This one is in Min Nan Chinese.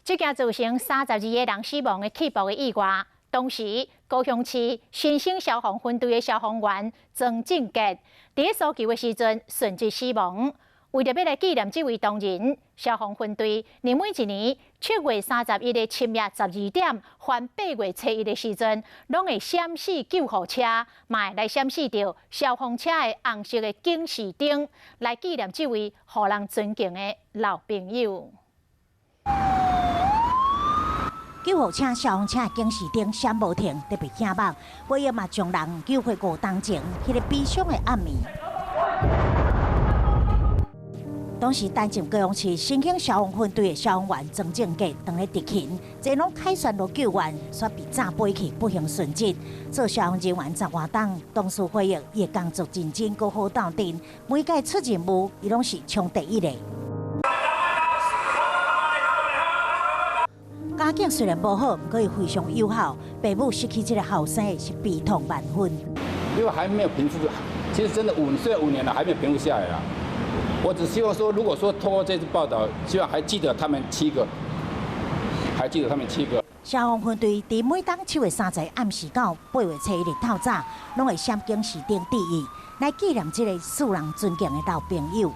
這件造成32個人死亡的起爆的意外，當時高雄市新興消防分隊的消防員曾正傑，佇咧搜救的時陣殉職死亡。為著欲來紀念這位同仁，消防分隊每一年7月31日深夜12點，凡8月初一的時陣，攏會閃爍救護車，嘛會來閃爍著消防車的紅色的警示燈，來紀念這位予人尊敬的老朋友。救護車、消防車警示燈閃無停，特別醒目。尾仔嘛將人救回5冬前，彼个悲傷的暗暝。當時擔任高雄市新興消防分隊的消防員曾正傑，當咧執勤，前往凱旋路救援，煞被炸飛去，不幸殉職。做消防人員十外冬，同事回憶，伊的工作認真，閣好鬥陣，每屆出任務，伊攏是衝第一个。家境雖然無好，毋過伊非常友好。爸母失去這个後生是悲痛萬分。因為還沒有平復，其實真的雖然5年了，還沒有平復下來啦。我只希望說，如果說透過這次報道，希望還記得他們七個，還記得他們七個。消防分隊佇每當7月30暗時到8月初一日透早，攏會閃警示燈致意，來紀念這个受人尊敬的老朋友。